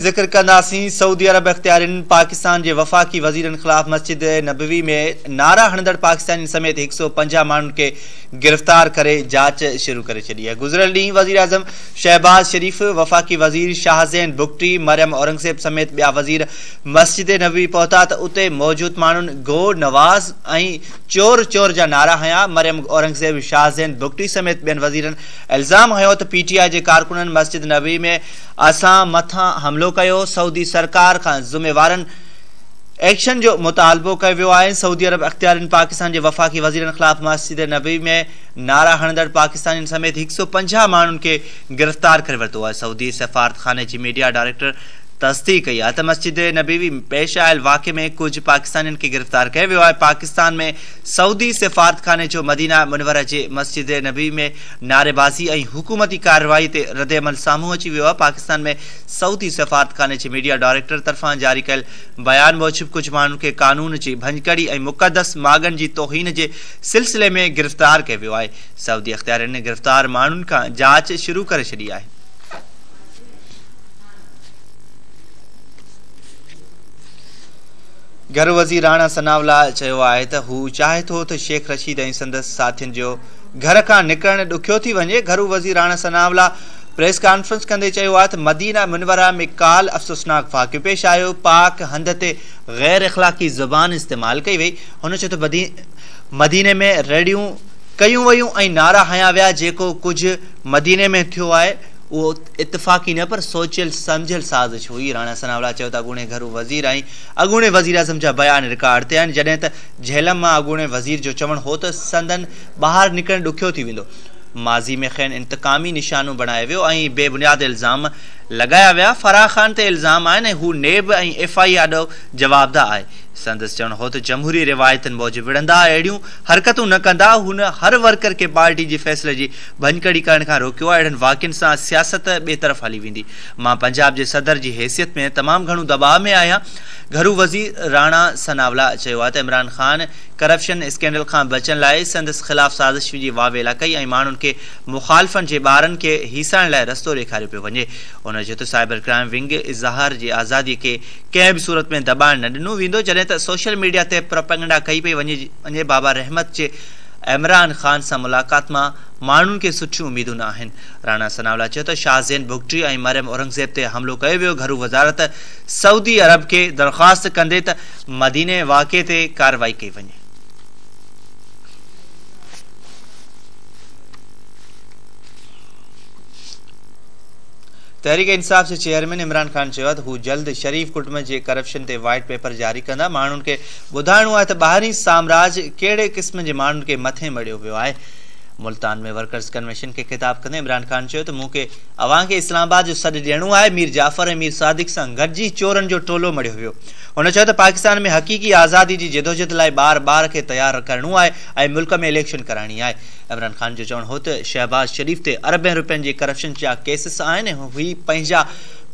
ذڪر ڪنداسين سعودي عرب اختيارين پاڪستان جي وفاقي وزيرن خلاف مسجد نبوي ۾ نعرا هڻندڙ پاڪستانين سميت 150 ماڻهن کي گرفتار ڪري جاچ شروع ڪري ڇڏي آهي. گذريل ڏينهن وزيراعظم شهباز شريف، وفاقي وزير شاهه زين بگٽي، مريم اورنگزيب سميت ٻيا وزير مسجد نبوي پهتا ته اتي موجود ماڻهن گو نواز ۽ چور چور جا نعرا هنيا. مريم اورنگزيب، شاهه زين بگٽي سميت ٻين وزيرن الزام هنيو ته پي ٽي آء جي ڪارڪنن مسجد نبوي ۾ اسان مٿان حملو ڪيو، سعودي سرڪار کان ذميوارن ايڪشن جو مطالبو ڪيو ويو آهي، سعودي عرب اختيارين پاڪستان جي وفاقي وزيرن خلاف مسجد نبوي ۾ نعرا هڻندڙ پاڪستانين سميت 150 ماڻهن کي گرفتار ڪري ورتو آهي، سعودي سفارتخاني جي ميڊيا ڊائريڪٽر تصديق ڪئي آهي ته مسجد نبوي ۾ پيش آيل واقعي ۾ ڪجهه پاڪستانين کي گرفتار ڪيو ويو آهي، پاڪستان ۾ سعودي سفارتخاني جو مدينه منوره جي مسجد نبوي ۾ نعريبازي ۽ حڪومتي ڪارروائي تي ردعمل سامهون اچي ويو آهي، پاڪستان ۾ سعودي سفارتخاني جي ميڊيا ڊائريڪٽر طرفان جاري ڪيل بيان موجب ڪجهه ماڻهن کي قانون جي ڀڃڪڙي ۽ مقدس ماڳن جي توهين جي سلسلي ۾ گرفتار ڪيو ويو آهي، سعودي اختيارين گرفتار ماڻهن کان جاچ شروع ڪري ڇڏي آهي. گهرو وزير راڻا ثناء الله چيو آهي ته هو چاهي ٿو ته شيخ رشيد ۽ سندس ساٿين جو گهر کان نڪرڻ ڏکيو ٿي وڃي. گهرو وزير راڻا ثناء الله پريس ڪانفرنس ڪندي چيو آهي ته مدينه منوره ۾ ڪالهه افسوسناڪ واقعو پيش آيو، پاڪ هنڌ تي غير اخلاقي زبان استعمال ڪئي وئي. هن چيو ته مديني ۾ رڙيون ڪيون ويون ۽ نعرا هنيا ويا، جيڪو ڪجهه مديني ۾ ٿيو آهي اهو اتفاقي نه پر سوچيل سمجهيل سازش هئي. راڻا ثناء الله چيو ته اڳوڻي گهرو وزير ۽ اڳوڻي وزيراعظم جا بيان رڪارڊ تي آهن، جڏهن ته جهلم مان اڳوڻي وزير جو چوڻ هو ته سندن ٻاهر نڪرڻ ڏکيو ٿي ويندو، ماضي ۾ کين انتقامي نشانو بڻايو ويو ۽ بي بنياد الزام لڳايا ويا، فرح خان تي الزام آهن ۽ هو نيب ۽ ايف I اي آڏو جوابده آهي. سندس چوڻ هو ته جمهوري روايتن موجب وڙهندا، اهڙيون حرڪتون نه ڪندا، هن هر ورڪر کي پارٽي جي فيصلي جي ڀڃڪڙي ڪرڻ کان روڪيو آهي، اهڙن واقعن سان سياست ٻئي طرف هلي ويندي، مان پنجاب جي صدر جي حيثيت ۾ تمام گهڻو دٻاء ۾ آهيان. گهرو وزير راڻا ثناء الله چيو آهي ته عمران خان ڪرپشن اسڪينڊل کان بچڻ لاء سندس خلاف سازش جي واويلا ڪئي ۽ ماڻهن کي مخالفن جي ٻارن کي هيسائڻ لاء رستو ڏيکاريو پيو وڃي. هن چيو ته سائبر ڪرائم ونگ اظهار جي آزادي کي ڪنهن به صورت ۾ دٻائڻ نه ڏنو ويندو، جڏهن ته سوشل ميڊيا تي پروپيگنڊا ڪئي پئي وڃي بابا رحمت جي عمران خان سان ملاقات مان ماڻهن کي سٺيون اميدون نه آهن. راڻا ثناء الله چيو ته شاهه زين بگٽي ۽ مريم اورنگزيب تي حملو ڪيو ويو، گهرو وزارت سعودي عرب کي درخواست ڪندي ته مديني واقعي تي ڪارروائي ڪئي وڃي. تحريڪ انصاف جي چيئرمين عمران خان چيو آهي ته هو جلد شريف ڪٽنب جي ڪرپشن تي وائيٽ پيپر جاري ڪندا، ماڻهن کي ٻڌائڻو آهي ته ٻاهرين سامراج ڪهڙي قسم جي ماڻهن کي مٿي مڙهيو ويو آهي. ملتان ۾ ورڪرز ڪنوينشن کي خطاب ڪندي عمران خان چيو ته مون کي اوهان کي اسلام آباد جو سڏ ڏيڻو آهي، مير جعفر ۽ مير صادق سان گڏجي چورن جو ٽولو مڙهيو ويو. هن چيو ته پاڪستان ۾ حقيقي آزادي جي جدوجهد لاء ٻار ٻار کي تيار ڪرڻو آهي ۽ ملڪ ۾ اليڪشن ڪرائڻي آهي. عمران خان جو چوڻ هو ته شهباز شريف تي اربين روپين جي ڪرپشن جا ڪيسز آهن ۽ هي پنهنجا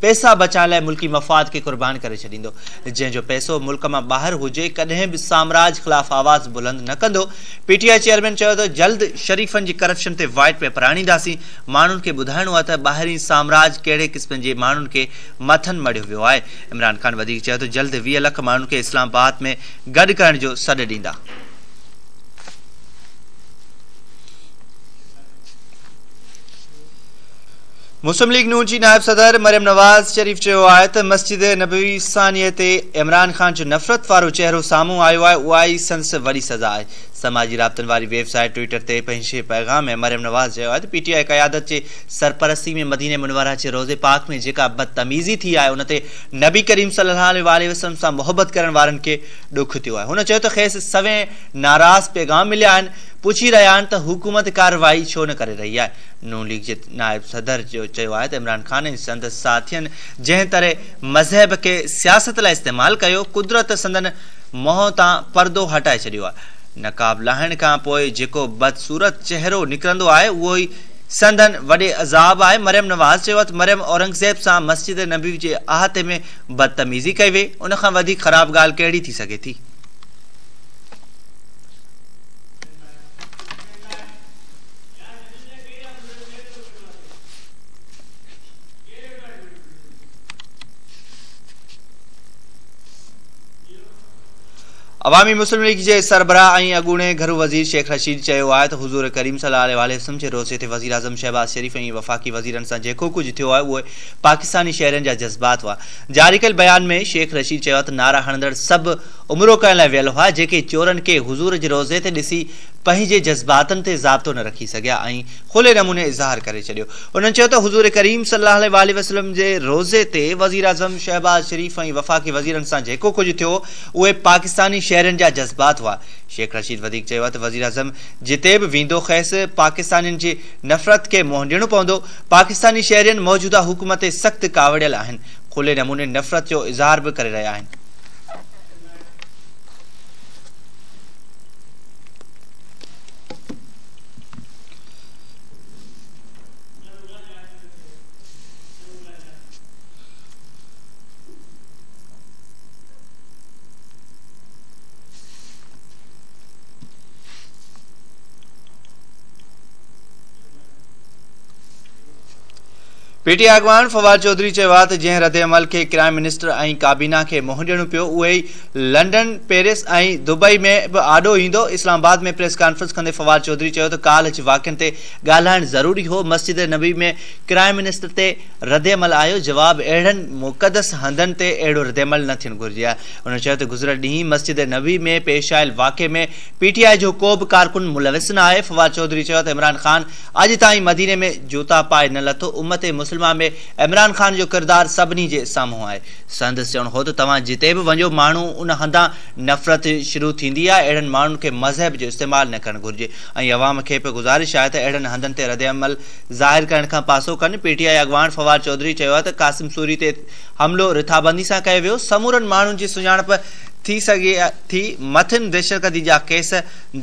پئسا بچائڻ لاء ملڪي مفاد کي قربان ڪري ڇڏيندو، جنهن جو پئسو ملڪ مان ٻاهر هجي ڪڏهن به سامراج خلاف آواز بلند نه ڪندو. پي ٽي I chairman چيو ته جلد شريفن جي ڪرپشن تي وائيٽ پيپر آڻينداسين، ماڻهن کي ٻڌائڻو آهي ته ٻاهرين سامراج ڪهڙي قسم جي ماڻهن کي مٿن مڙهيو ويو آهي. عمران خان وڌيڪ چيو ته جلد 20 لک ماڻهن کي اسلام آباد ۾ گڏ ڪرڻ جو سڏ ڏيندا. مسلم ليگ نون جي نائب صدر مريم نواز شريف چيو آهي ته مسجد نبوي سانحي تي عمران خان جو نفرت وارو چهرو سامهون آيو آهي، اها ئي سندس وڏي سزا آهي. سماجي رابطن واري ويب سائيٽ ٽوئيٽر تي پنهنجي پيغام ۾ مريم نواز چيو آهي ته پي ٽي آء قيادت جي سرپرستي ۾ مديني منوره جي روضي پاڪ ۾ جيڪا بدتميزي ٿي آهي ان تي نبي ڪريم صلي الله عليه واٰله وسلم سان محبت ڪرڻ وارن کي ڏک ٿيو آهي. هن چيو ته کيس سوين ناراض پيغام مليا آهن، پڇي رهيا آهن ته حڪومت ڪارروائي ڇو نه ڪري رهي آهي. نون ليگ جي نائب صدر چيو آهي ته عمران خان ۽ سندس ساٿين جنهن طرح مذهب کي سياست لاء استعمال ڪيو، قدرت سندن منهن تان پردو هٽائي ڇڏيو آهي. نقاب لاهڻ کان پوء جيڪو بدصورت چهرو نڪرندو آهي اهو ئي سندن وڏي عذاب آهي. مريم نواز چيو آهي ته مريم اورنگزيب سان مسجد نبوي جي احاطي ۾ بدتميزي ڪئي وئي، ان کان وڌيڪ خراب ڳالهه ڪهڙي ٿي سگهي ٿي. عوامي مسلم ليگ جي سربراهه ۽ اڳوڻي گهرو وزير شيخ رشيد چيو آهي ته حضور ڪريم صلي الله عليه وسلم جي روضي تي وزيراعظم شهباز شريف ۽ وفاقي وزيرن سان جيڪو ڪجهه ٿيو آهي اهي پاڪستاني شهرين جا جذبات هئا. جاري ڪيل بيان ۾ شيخ رشيد چيو آهي ته نعرا هڻندڙ سڀ عمرو ڪرڻ لاء ويل هئا جيڪي چورن کي حضور جي روضي تي ڏسي پنهنجي جذباتن تي ضابطو نه رکي سگهيا ۽ کلي نموني اظهار ڪري ڇڏيو. انهن چيو ته حضور ڪريم صلي الله عليه واٰله وسلم جي روضي تي وزيراعظم شهباز شريف ۽ وفاقي وزيرن سان جيڪو ڪجهه ٿيو اهي پاڪستاني شهرين جا جذبات هئا. شيخ رشيد وڌيڪ چيو ته وزيراعظم جتي به ويندو کيس پاڪستانين جي نفرت کي منهن ڏيڻو پوندو، پاڪستاني شهرين موجوده حڪومت تي سخت ڪاوڙيل آهن، کلي نموني نفرت جو اظهار به ڪري رهيا آهن. پي ٽي آء اڳواڻ فواد چوڌري چيو آهي ته جنهن ردعمل کي ڪرائم منسٽر ۽ ڪابينا کي منهن ڏيڻو پيو اهو ئي لنڊن، پيرس ۽ دبئي ۾ به آڏو ايندو. اسلام آباد ۾ پريس ڪانفرنس ڪندي فواد چوڌري چيو ته ڪالهه جي واقعن تي ڳالهائڻ ضروري هو، مسجد نبوي ۾ ڪرائم منسٽر تي ردعمل آيو، جواب اهڙن مقدس هنڌن تي اهڙو ردعمل نه ٿيڻ گهرجي ها. هن چيو ته گذريل ڏينهن مسجد نبوي ۾ پيش آيل واقعي ۾ پي ٽي آء جو ڪو به ڪارڪن ملوث نه آهي. فواد چوڌري چيو ته عمران خان اڄ تائين مديني ۾ جوتا پائي نه لٿو، امت مسلمه ۾ عمران خان جو ڪردار سڀني جي سامهون آهي. سندس چوڻ هو ته توهان جتي به وڃو ماڻهو ان هنڌان نفرت شروع ٿيندي آهي، اهڙن ماڻهن کي مذهب جو استعمال نه ڪرڻ گهرجي ۽ عوام کي به گذارش آهي ته اهڙن هنڌن تي ردعمل ظاهر ڪرڻ کان پاسو ڪن. پي ٽي آء اڳواڻ فواد چوڌري چيو آهي ته قاسم سوري تي حملو رٿابندي سان ڪيو ويو، سمورن ماڻهن جي سڃاڻپ ٿي سگهي ٿي، مٿن دهشتگردي جا ڪيس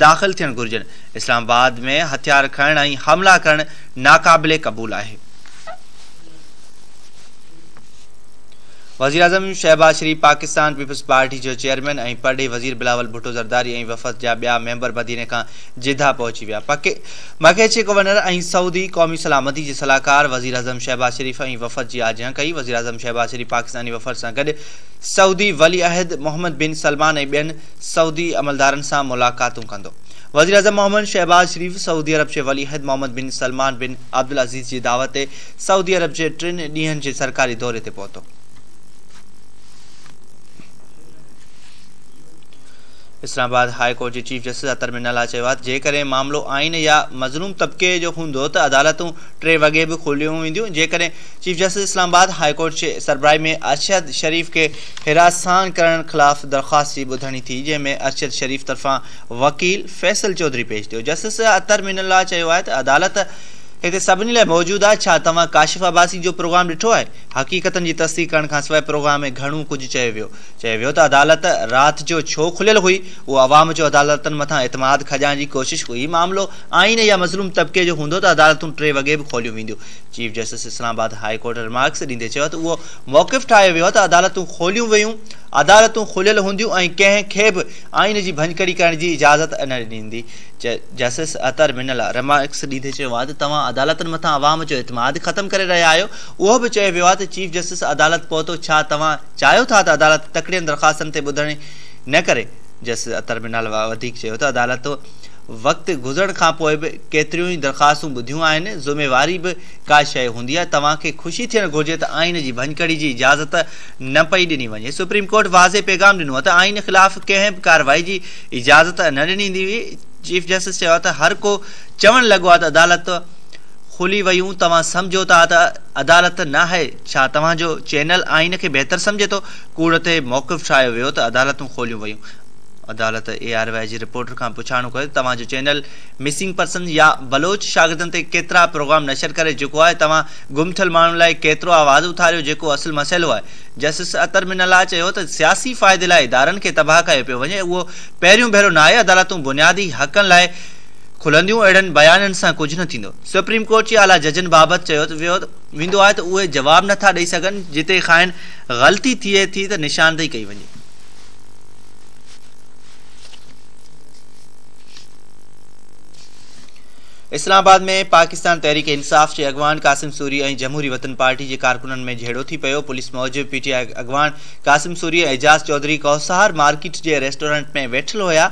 داخل ٿيڻ گهرجن، اسلام آباد ۾ هٿيار کڻڻ ۽ حملا ڪرڻ ناقابل قبول آهي. وزيراعظم شهباز شريف، پاڪستان پيپلز پارٽي جو چيئرمين ۽ پرڏيهي وزير بلاول ڀٽو زرداري ۽ وفد جا ٻيا ميمبر مديني کان جده پهچي ويا. مڪي جي گورنر ۽ سعودي قومي سلامتي جي صلاحڪار وزيراعظم شهباز شريف ۽ وفد جي آجيان ڪئي. وزيراعظم شهباز شريف پاڪستاني وفد سان گڏ سعودي ولي عهد محمد بن سلمان ۽ ٻين سعودي عملدارن سان ملاقاتون ڪندو. وزيراعظم محمد شهباز شريف سعودي عرب جي ولي عهد محمد بن سلمان بن عبدالعزيز جي دعوت تي سعودي عرب جي ٽن ڏينهن جي سرڪاري دوري تي پهتو. اسلام آباد هاء ڪورٽ جي چيف جسٽس اطهر من الله چيو آهي ته جيڪڏهن معاملو آئين يا مظلوم طبقي جو هوندو ته عدالتون ٽي وڳي به کوليون وينديون جيڪڏهن chief justice Islamabad high court جي سربراهي ۾ ارشد شريف کي هراسان ڪرڻ خلاف درخواست جي ٻڌڻي ٿي جنهن ۾ ارشد شريف طرفان وڪيل فيصل چوڌري پيش ٿيو جسٽس اطهر من الله چيو آهي ته عدالت هتي سڀني لاء موجود آهي ڇا توهان ڪاشف عباسي جو پروگرام ڏٺو آهي حقيقتن جي تصديق ڪرڻ کانسواء پروگرام ۾ گهڻو ڪجهه چيو ويو چيو ويو ته عدالت رات جو ڇو کليل هئي، اهو عوام جو عدالتن مٿان اعتماد کڄائڻ جي ڪوشش هئي، معاملو آئين يا مظلوم طبقي جو هوندو ته عدالتون ٽي وڳي به کوليون وينديون. Chief justice Islamabad high court remarks ڏيندي چيو ته اهو موقف ٺاهيو ويو ته عدالتون کوليون ويون، عدالتون کليل هونديون ۽ ڪنهن کي به آئين جي ڀڃڪڙي ڪرڻ جي اجازت نه ڏني ويندي. جسٽس اطهر من الله رمارڪس ڏيندي چيو آهي ته توهان عدالتن مٿان عوام جو اعتماد ختم ڪري رهيا آهيو، اهو به چيو ويو آهي ته چيف جسٽس عدالت پهتو، ڇا توهان چاهيو ٿا ته عدالت تڪڙين درخواستن تي ٻڌڻي نه ڪري؟ جسٽس اطهر من الله وڌيڪ چيو ته عدالت وقت گذرڻ کانپوء به ڪيتريون ئي درخواستون ٻڌيون آهن، ذميواري به ڪا شيء هوندي آهي، توهان کي خوشي ٿيڻ گهرجي ته آئين جي ڀڃڪڙي جي اجازت نه پئي ڏني وڃي، سپريم ڪورٽ واضح پيغام ڏنو آهي ته آئين خلاف ڪنهن به ڪارروائي جي اجازت نه ڏني ويندي، چيف جسٽس چيو ته هر ڪو چوڻ لڳو آهي ته عدالت کلي ويون، توهان سمجهو ٿا ته عدالت ناهي، ڇا توهان جو چينل آئين کي بهتر سمجهي ٿو؟ ڪوڙ تي موقف ٺاهيو ويو ته عدالتون کوليون ويون. عدالت اي آر وائي جي رپورٽر کان پڇاڻو ڪيو ته توهان جو چينل مسنگ پرسنز يا بلوچ شاگردن تي ڪيترا پروگرام نشر ڪري چڪو آهي، توهان گم ٿيل ماڻهن لاء ڪيترو آواز اٿاريو جيڪو اصل مسئلو آهي. جسٽس اطهر من الله چيو ته سياسي فائدي لاء ادارن کي تباهه ڪيو پيو وڃي، اهو پهريون ڀيرو ناهي، عدالتون بنيادي حقن لاء کلنديون، اهڙن بيانن سان ڪجهه نه ٿيندو. سپريم ڪورٽ جي اعليٰ ججن بابت چيو ويندو آهي ته اهي جواب نه ٿا ڏئي سگهن، جتي کانئن غلطي ٿئي ٿي ته نشاندهي ڪئي وڃي. اسلام آباد ۾ پاڪستان تحريڪ انصاف جي اڳواڻ قاسم سوري ۽ جمهوري وطن پارٽي جي ڪارڪنن ۾ جهيڙو ٿي پيو. پوليس موجب پي ٽي آء اڳواڻ قاسم سوري ۽ اعجاز چوڌري ڪوهسار مارڪيٽ جي ريسٽورنٽ ۾ ويٺل هيا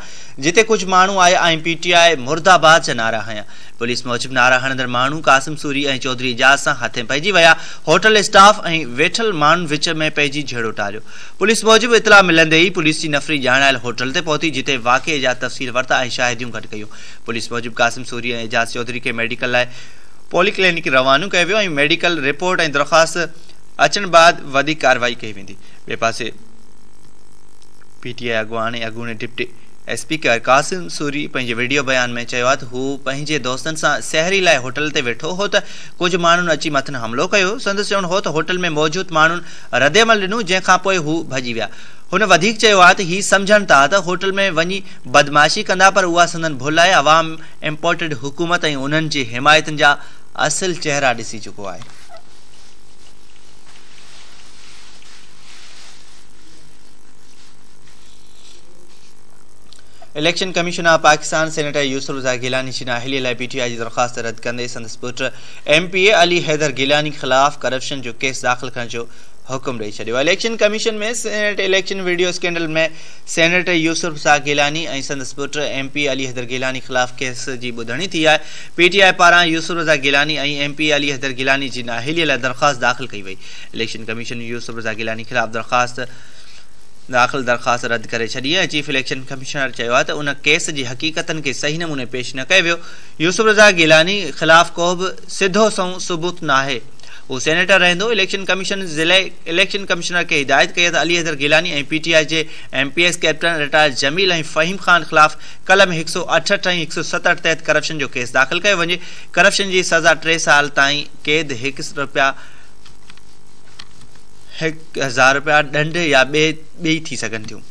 جتي ڪجهه ماڻهو آيا ۽ پي ٽي آء مرده باد جا نعرا هنيا. پوليس موجب نعرا هڻندڙ ماڻهو قاسم سوري ۽ چوڌري اعجاز سان هٿين پئجي ويا، هوٽل اسٽاف ۽ ويٺل ماڻهن وچ ۾ پئجي جهيڙو ٽاريو. پوليس موجب اطلاع ملندي ئي پوليس جي نفري ڄاڻايل هوٽل تي پهتي جتي واقعي جا تفصيل ورتا ۽ شاهديون گڏ ڪيون. پوليس موجب قاسم سوري ۽ اعجاز چوڌري کي ميڊيڪل لاء پولي ڪلينڪ روانو ڪيو ويو ۽ ميڊيڪل رپورٽ ۽ درخواست اچڻ بعد وڌيڪ ڪارروائي ڪئي ويندي. ٻئي پاسي پي ٽي آء اڳواڻ ۽ اڳوڻي ڊپٽي اسپيڪر قاسم سوري پنهنجي وڊيو بيان ۾ چيو آهي ته هو پنهنجي دوستن سان سحري لاء هوٽل تي ويٺو هو ته ڪجهه ماڻهن اچي مٿن حملو ڪيو. سندس چوڻ هو ته هوٽل ۾ موجود ماڻهن ردعمل ڏنو جنهن کانپوء هو ڀڄي ويا. هن وڌيڪ چيو آهي ته هي سمجهن ٿا ته هوٽل ۾ وڃي بدمعاشي ڪندا پر اها سندن ڀل آهي، عوام امپورٽڊ حڪومت ۽ انهن جي حمايتين جا اصل چهرا ڏسي چڪو آهي. Election commission of Pakistan senator Yousuf Raza Gilani جي نااهلي لاء پي ٽي آء جي درخواست رد ڪندي سندس پٽ M P A Ali Haider Gilani خلاف ڪرپشن جو ڪيس داخل ڪرڻ جو حڪم ڏئي ڇڏيو. Election commission ۾ senate election video scandal ۾ senator Yousuf Raza Gilani ۽ سندس پٽ M P Ali Haider Gilani خلاف ڪيس جي ٻڌڻي ٿي آهي. پي ٽي آء پاران Yusuf Raza Gilani ۽ M P Ali Haider Gilani جي نااهلي لاء درخواست داخل ڪئي وئي. اليڪشن ڪميشن يوسف رضا گيلاني خلاف درخواست داخل درخواست رد ڪري ڇڏي ۽ چيف اليڪشن ڪمشنر چيو آهي ته ان ڪيس جي حقيقتن کي صحيح نموني پيش نه ڪيو ويو، يوسف رضا گيلاني خلاف ڪو به سڌو سنئون ثبوت ناهي. هو سينيٽر رهندو. اليڪشن ڪميشن ضلعي اليڪشن ڪمشنر کي هدايت ڪئي ته Ali Haider Gilani ۽ P T I جي M P As captain retired Jamil ۽ Faheem Khan خلاف قلم 168 ۽ 167 تحت ڪرپشن جو ڪيس داخل ڪيو وڃي. ڪرپشن جي سزا ٽي سال تائين قيد، هڪ رپيا هڪ هزار رپيا ڏنڊ يا ٻئي ٿي سگهن ٿيون.